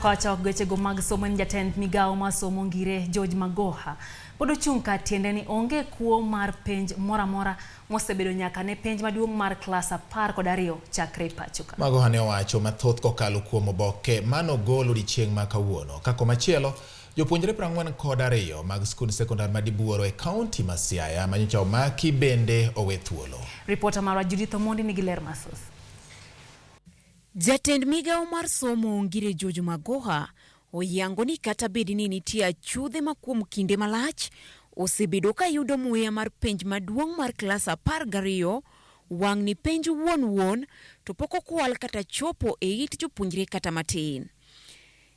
Kochok wechego mag somo en jatend migawo mar somo Ngire George Magoha pod ochung' kar tiende ni onge kuo mar penj moro amora mosebedo nyaka ne penj maduong' mar klas 12 chakre pacho ka. Magoha ne owacho mathoth kokalo kuom oboke manogol odiechieng' ma kawuono. Ka komachielo, jopuonjre 42 mag skund sekondar ma Dibuoro e kaunti ma Siaya manyocha omaki bende owe thuolo. Ripota marwa Judith Omondi nigi ler mathoth. Jatend migawo mar somo Ngire George Magoha oyango ni kata bed ni nitie achudhe ma kuom kinde malach osebedo ka yudo muya mar penj maduong' mar klas 12, wang'ni penj wuon wuon to pok okwal kata chopo e it jopuonjre kata matin.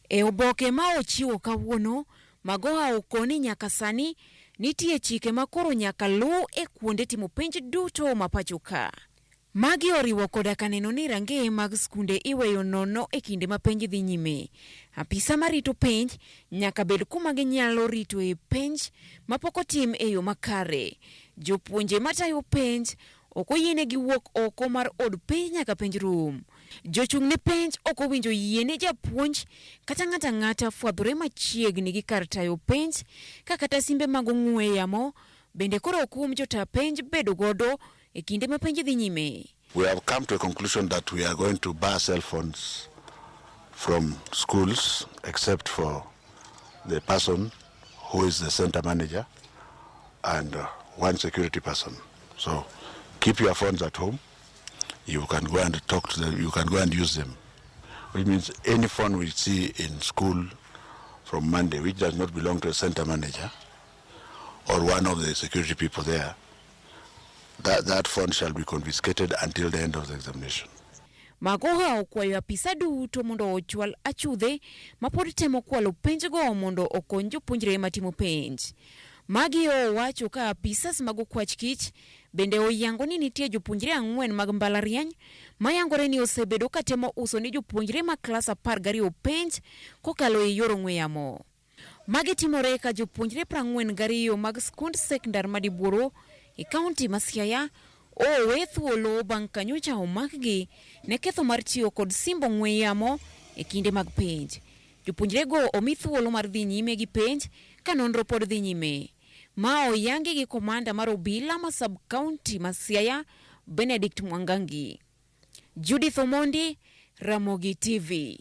E oboke ma ochiwo kawuono, Magoha okoni nyaka sani nitie chike ma koro nyaka luw e kuonde timo penj duto ma pacho ka. Magi oriwo koda ka neno ni rangeye mag skunde iweyo nono e kinde ma penj dhi nyime. Apisa marito penj nyaka bed kuma ginyalo ritoe penj mapok otim e yo makare. Jopuonje matayo penj ok oyienegi wuok oko mar od penj nyaka penj rum. Jochung' ne penj ok owinjo yiene japuonj kata ng'ato ang'ata fwadhore machiegni gi kar tayo penj ka kata simbe mag ong'ue yamo bende koro okum jota penj bedo godo e kinde ma penj dhi nyime. We have come to a conclusion that we are going to bar cell phones from schools except for the person who is the center manager and one security person. So keep your phones at home. You can go and talk to them. You can go and use them. Which means any phone we see in school from Monday, which does not belong to a center manager or one of the security people there, that phone shall be confiscated until the end of the examination. Magoha okwayo apisa duto mondo ochwal achudhe mapod temo kwalo penjgo mondo okony jopuonjre matimo penj. Magi owacho ka apisas mag okwach kich bende oyango ni nitie jopuonjre ang'wen mag mbalariany mayangore ni osebedo katemo uso ni jopuonjre ma klas 12 penj kokalo e yor ong'we yamo. Magi timore ka jopuonjre 42 mag skund sekndar ma Dibuoro e kaunti ma Siaya owe thuolo bang' ka nyocha omakgi ne ketho mar tiyo kod simb ong'we yamo e kinde mag penj. Jopuonjrego omi thuolo mar dhi nyime gi penj ka nonro pod dhi nyime. Ma oyangi gi komanda mar obila ma sub kaunti ma Siaya Benedict Mwangangi. Judith Omondi, Ramogi TV.